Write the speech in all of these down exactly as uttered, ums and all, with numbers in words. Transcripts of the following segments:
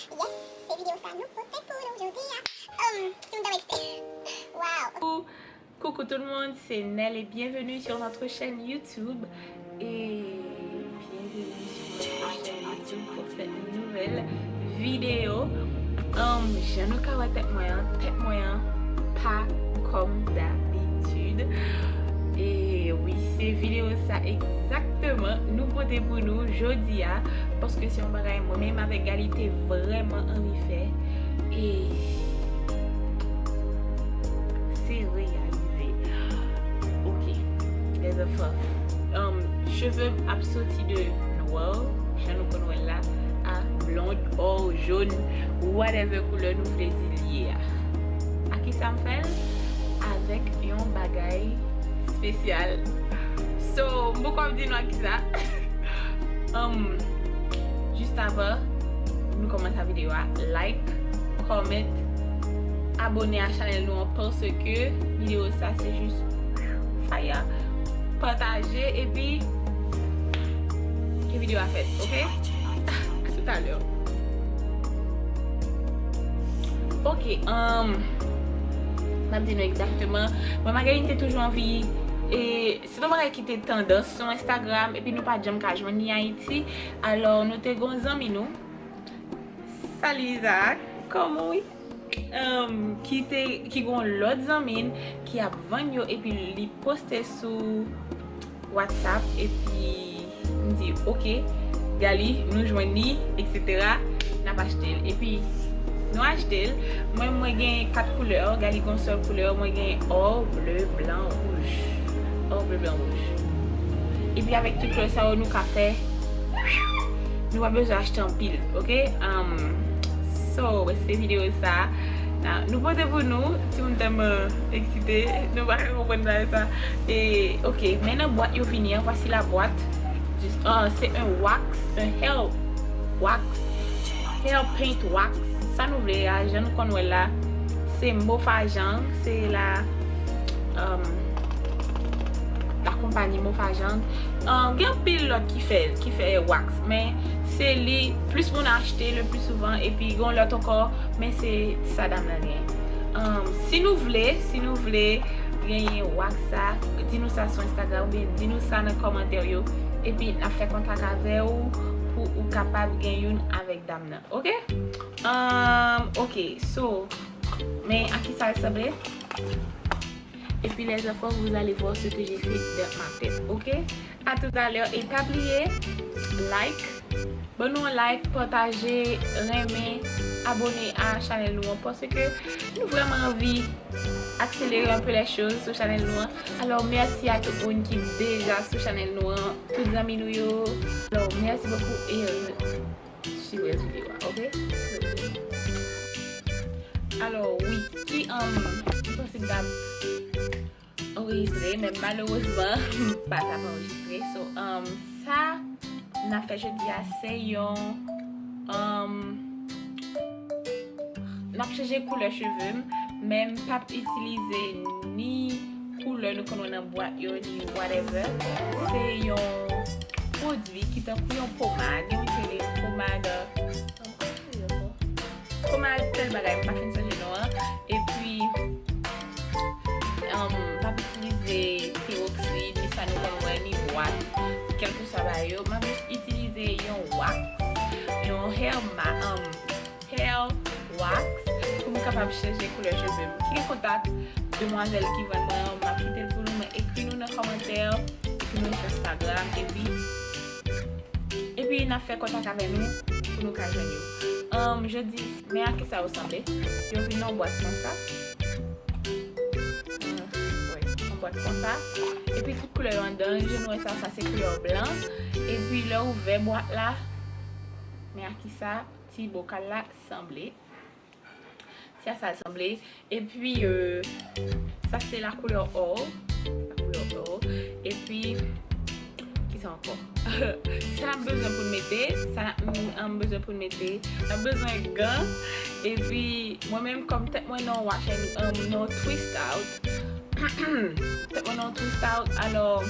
Yes, se videyo sa nou pote pou nou jodi a. Um, Tim Dom X T. Wow. Coucou tout le monde, c'est Nel et bienvenue sur notre chaîne YouTube. Et bienvenue sur notre chaîne YouTube pour cette nouvelle vidéo. Um, jan nou ka wè tèt mwen an, tèt mwen an pa kòm dabitid. E wi, se videyo sa egzakteman nou pote pou nou jodi a, paske se yon bagay mwen menm avèk Galy te vrèman anvi fè. E se reyalize. Ok, lèzanfan. Um, cheve m ap soti de nwa, jan nou konn wè l la, a blond, or, jòn, whatever koulè nou vle di l ye a. A kisa m fè l? Avèk yon bagay espesyal. So, m poko ap di nou a kisa. Um, jis avan nou kòmanse videyo a, like, comment, abone a chanèl nou an, paske videyo sa se jis fire. Pataje epi ke videyo a fèt, ok? A toutalè. Ok, um, m ap di nou egzakteman. Mwen, Magaline te toujou anvi, e, se yon bagay ki te tandans sou Instagram, epi nou pa t janm ka jwenn li Ayiti. Alò, nou te gon zanmi nou, Salut Isaac, kòman w ye? Um, ki te, ki gon lòt zanmi n ki ap vann yo, epi li poste sou WhatsApp, epi m di, ok, Galy, nou jwenn li, et cetera, n ap achte l. Epi, nou achte l. Mwen, mwen gen kat koulè, Galy gen yon sèl koulè, mwen gen or, ble, blan, wouj. Or, ble, blan, wouj. Epi, avèk tout koulè sa yo, nou ka fè, nou pa bezwen achte anpil, ok? Um, so, se videyo sa. Na, nou pote pou nou, timoun tèlman eksite, nou pa ka konprann bagay sa. E, ok, men nan bwat yo vini an, voici la boîte. Jis, ah, se un wax, un hair wax, hair paint wax. Sa nou vle a, jan nou konn wè la, se Mofajang, se la, um, la konpayi Mofajang. Um, gen anpil lòt ki fè, ki fè wax, men se li plis moun achte le pli souvan, epi gen lòt ankò, men se sa dam nan gen. Um, si nou vle, si nou vle genyen wax sa, di nou sa sou Instagram oubyen di nou sa nan kòmantè yo, epi n ap fè kontak avè w pou ou kapab gen youn avèk dam nan, ok? Um, ok, so, men a kisa l sanble? Et puis les enfants, vous allez voir ce que j'ai fait dans ma tête, ok? À tout à l'heure. Et pas oublier, like, ban nou yon like, pataje, renmen, abone a chanèl nou an, paske nou vrèman anvi akselere un peu les choses sou chanèl nou an. Alò, mèsi a tout moun ki deja sou chanèl nou an, tout zanmi nou yo. Alò, mèsi bokou e, euh, swiv rès videyo a, ok? Alò, wi, ki, um, m panse m t ap anrejistre, men malerezman, m pa t ap anrejistre. So, um, sa n ap fè jodi a, se yon, um, n ap chanje koulè cheve m, men m p ap itilize ni koulè nou konn wè nan bwat yo, ni whatever. Se yon pwodui ki tankou yon pomad, gen moun ki rele pomad, um, kòman l rele ankò? Pomad tèl bagay, m pa fin sonje non an. Epi, um, m p ap itilize peroksid, ni sa nou konn wè, ni bwat, kèlkeswa bagay yo. M ap jis itilize yon wax, yon hair ma-, um, hair wax, pou m kapab chanje koulè cheve m. Si gen kontak demwazèl ki vann mwen an, m ap kite l pou nou, men ekri nou nan kòmantè, ekri nou sou Instagram, epi, epi n ap fè kontak avè nou pou nou ka jwenn yo. Um, jodi, men a kisa yo sanble? Yo vin nan bwat konsa. Hmm, wi, yon bwat konsa. Epi tout koulè yo anndan, jan nou wè sa, sa se koulè blan. Epi lè w ouvè bwat la, men a kisa ti bokal la sanble. Se a sa l sanble. Epi, euh, sa se la koulè or. La koulè or. Epi, kisa ankò? Sa n ap bezwen pou n mete, sa n ap, m, m bezwen pou n mete. N ap bezwen gan. Epi, mwen menm, kòm tèt mwen nan wash and, um, nan twist out. Tèt mwen nan twist out, alò,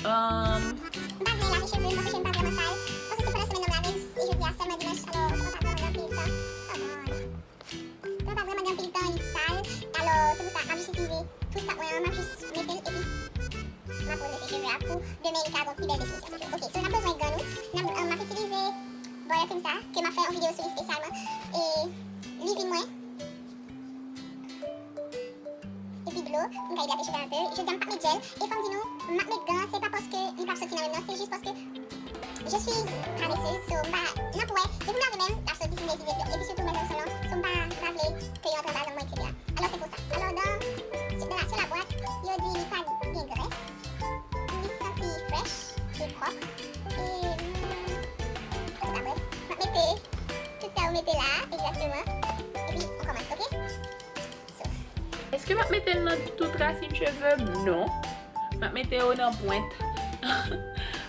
um, m pa vle lave cheve m, paske cheve m pa vrèman sal. Paske se pandan semèn nan m lave l, e jodi a sèl. Demen dimanch, alò, se pa vrèman gen anpil tan. Come on. Demen pa vrèman gen anpil tan, li sal. Alò, se pou sa, m ap jis itilize tout sa k mwen an, m ap jis mete l epi m ap poze sou cheve a pou demen li ka gon pi bèl definisyon sou cheve. Ok, so n ap bezwen gan nou. N ap, euh, m ap itilize Boyer Cream sa, ke m ap fè yon videyo sou li espesyalman. E lizin mwen. Epi dlo, m ka idrate cheve a anpil. Jodi a m p ap met jèl. E fò m di nou, m ap met gan, se pa paske li p ap soti nan men m nan, se jis paske je suis paresseuse, so m pa nan pou wè. Depi m lave men m, l ap soti si m deside. Epi sitou mwen menm selon, so m pa, m pa vle ke yo antre anba zong mwen, etsetera. Alò se pou sa. Alò dan, dan la, sur la boîte, yo di li pa gen grès, li santi fresh e pwòp. E, hmm, antouka brèf, m ap mete tout sa yo mete la, egzakteman. Epi, on kòmanse, ok? Èske m ap mete l nan tout rasin cheve m? Non. M ap mete yo nan pwent.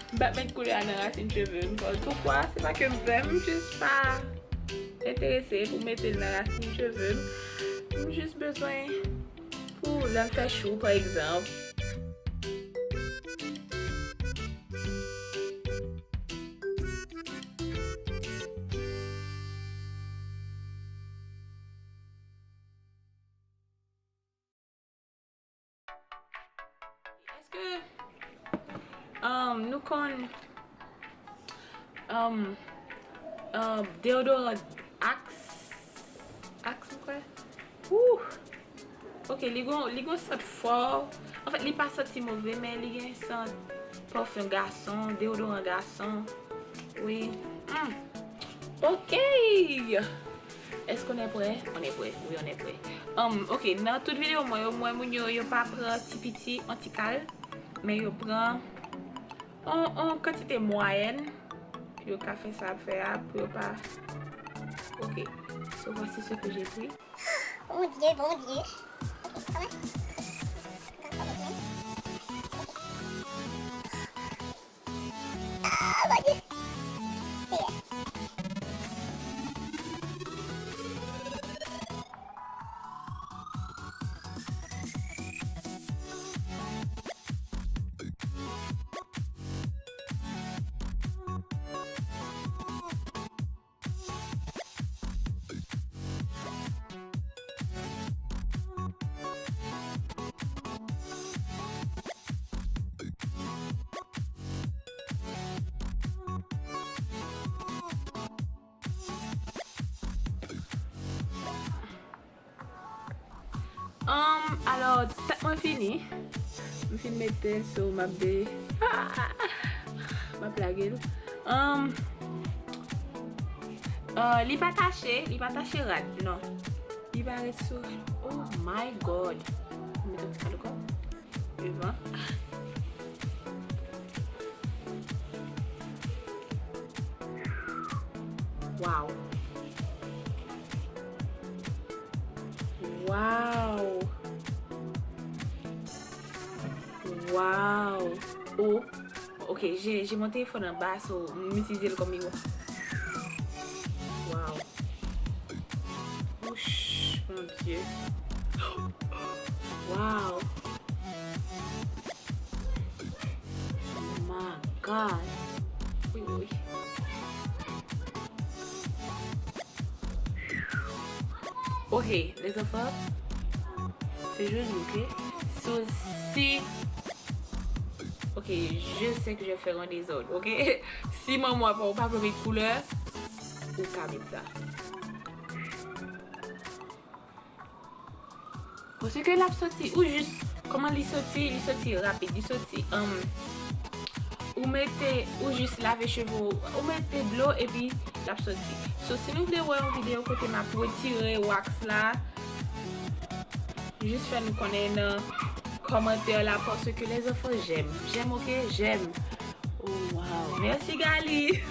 M p ap met koulè a nan rasin cheve m. Poukwa? Se pa ke m fè, m jis pa enterese pou mete l nan rasin cheve m. M jis bezwen pou lè m fè chou, pa egzanp. Èske, um, nou konn, um, um, deodoran Axe? Axe, m kwè? Ouh! Ok, li gon, li gon sant fò. Anfèt, li pa santi move, men li gen sant pafen gason, deodoran gason. Wi. Hmm. Ok! Est-ce qu'on est prêt? On est prêt. Oui, on est prêt. Um, ok, nan tout videyo mwen yo, m wè moun yo, yo pa pran ti piti, on ti kal, men yo pran on, on kantite mwayèn. Yo ka fè sa ap fè a, pou yo pa. Ok. So, voici ce que j'ai pris. Mon Dieu, bon Dieu. Ok, kòman? Kòman, kòman? Ah, mon Dieu. Seyè. Um, alò, tèt mwen fini. M fin mete l sou, m ap de-, m ap lage l. Um, uh, li pa tache, li pa tache rad, non. Li pa ret sou rad. Oh my God. M mete yon ti kado kò devan. Wow. Wow. Wow. Oh. Ok, j'ai, j'ai mon téléphone en bas, so, m itilize l kòm miwa. Wow. Ouch, mon Dieu. Wow. Oh my God. Wi, wi, wi. Ok, les enfants, c'est joli, ok? So, si, ok, je sais que je vais faire un désordre, ok? Si manman pa ou pa vle met koulè, ou ka met sa. Paske l ap soti, ou jis, kòman li soti, li soti rapid, li soti, um, ou mete, ou jis lave cheve w, ou mete dlo epi l ap soti. So, si nou vle wè yon videyo kote m ap retire wax la, jis fè nou konnen nan kòmantè la, paske les enfants, j'aime. J'aime, ok? J'aime. Oh, wow. Merci, Gali.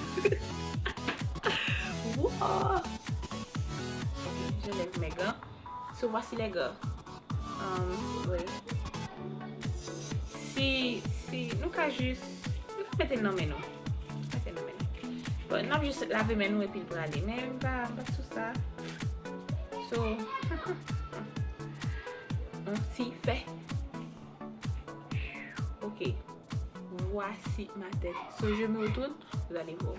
Wow. Ok, j'enlève mes gants. So, voici les gants. Um, wi. Si, si, nou ka jis, nou ka mete l nan men nou. Mete l nan men nou. Bon, n ap jis lave men nou epi l prale. Men m pa, m pa sou sa. So, on ti fè. Ok. Voici ma tête. So, je me retourne. Vous allez voir.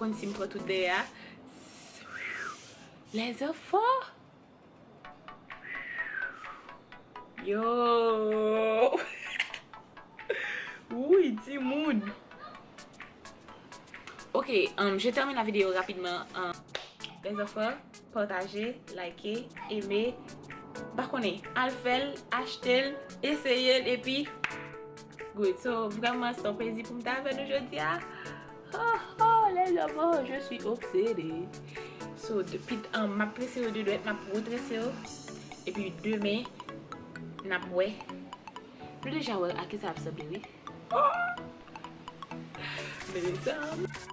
Konn si m pran tout dèyè a. Les enfants. Yo. Wi, timoun. Ok, um, je termine la vidéo rapidement. Um, les enfants, partagez, likez, aimez. Pa konnen, al fè l, achte l, eseye l, epi good. So, vrèman, se yon plezi pou m ta avè nou jodi a. Oh, oh, les enfants, je suis obsédée. So, depi, um, m ap trese yo de dwèt, m ap retrese yo. Epi demen, n ap wè. Nou deja wè a ki sa ap sanble, wi. Oh! Mezanmi.